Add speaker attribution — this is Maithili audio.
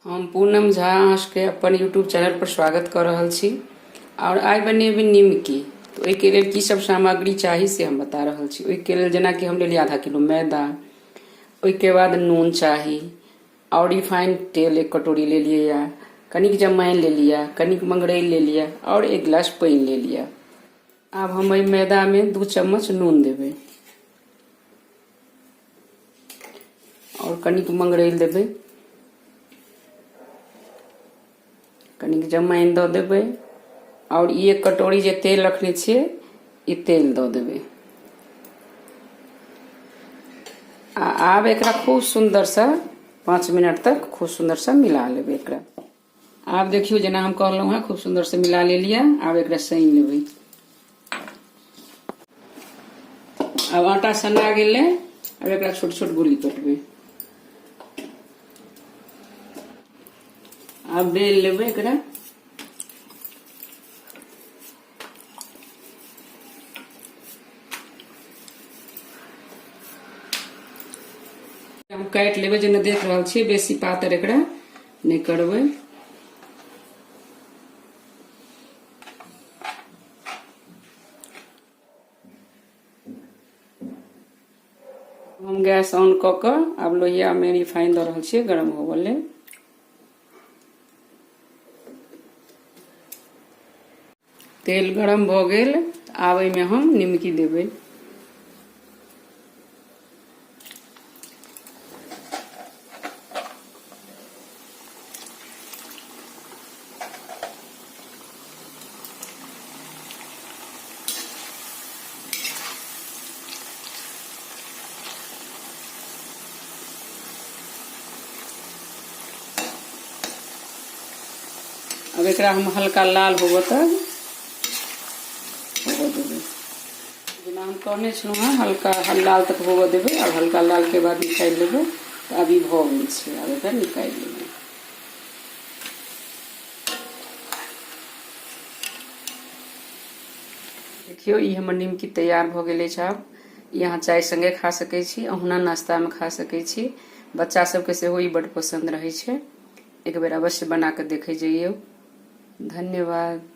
Speaker 1: हम पूनम झा अहाँ सबके अपन यूट्यूब चैनल पर स्वागत कऽ रहल छी। आओर आइ बनेबै निमकी, तऽ ओहिके लेल की सब सामग्री चाही से हम बता रहल छी। ओहिके लेल जेनाकि हम लेलियै आधा किलो मैदा, ओहिके बाद नून चाही, आओर रिफाइंड तेल एक कटोरी लेलियै यऽ, कनिक जमाइन लेलियै, कनिक मंगरैल लेलियै आओर एक गिलास पानि लेलियै। आब हम एहि मैदामे 2 चम्मच नून देबै आओर कनिक मंगरैल देबै, कनिक जमाइन दऽ देबै आओर ई एक कटोरी जे तेल रखने छियै ई तेल दऽ देबै। आ आब एकरा खूब सुन्दरसँ 5 मिनट तक खूब सुन्दरसँ मिला लेबै एकरा। आब देखियौ जेना हम कहलहुँ हेँ, खूब सुन्दरसँ मिला लेलियै। आब एकरा सानि लेबै। आब आटा सना गेलै, आब एकरा छोट छोट गोली कटबै। आब बेल लेबै एकरा। हम काटि लेबै, जेना देख रहल छियै, बेसी पातर एकरा नहि करबै। हम गैस ऑन कऽ कऽ आब लोहियामे रिफाइन दऽ रहल छियै गरम होबऽ लेल। तेल गरम भऽ गेल, आब एहिमे हम निमकी देबै। अब एकरा हम हल्का लाल होबऽ तक होबऽ देबै। जेना हम कहने छलहुँ हेँ, हल्का लाल तक होबऽ देबै। आब हल्का लालके बाद निकालि लेबै। तऽ आब ई भऽ गेल छै, आब एकरा निकालि लेबै। देखियौ, ई हमर निमकी तैयार भऽ गेल अछि। आब ई अहाँ चाय संगे खा सकै छी, अहुना नाश्तामे खा सकै छी। बच्चा सबके सेहो ई बड्ड पसन्द रहै छै। एक बेर अवश्य बना कऽ देखै जइयौ। धन्यवाद।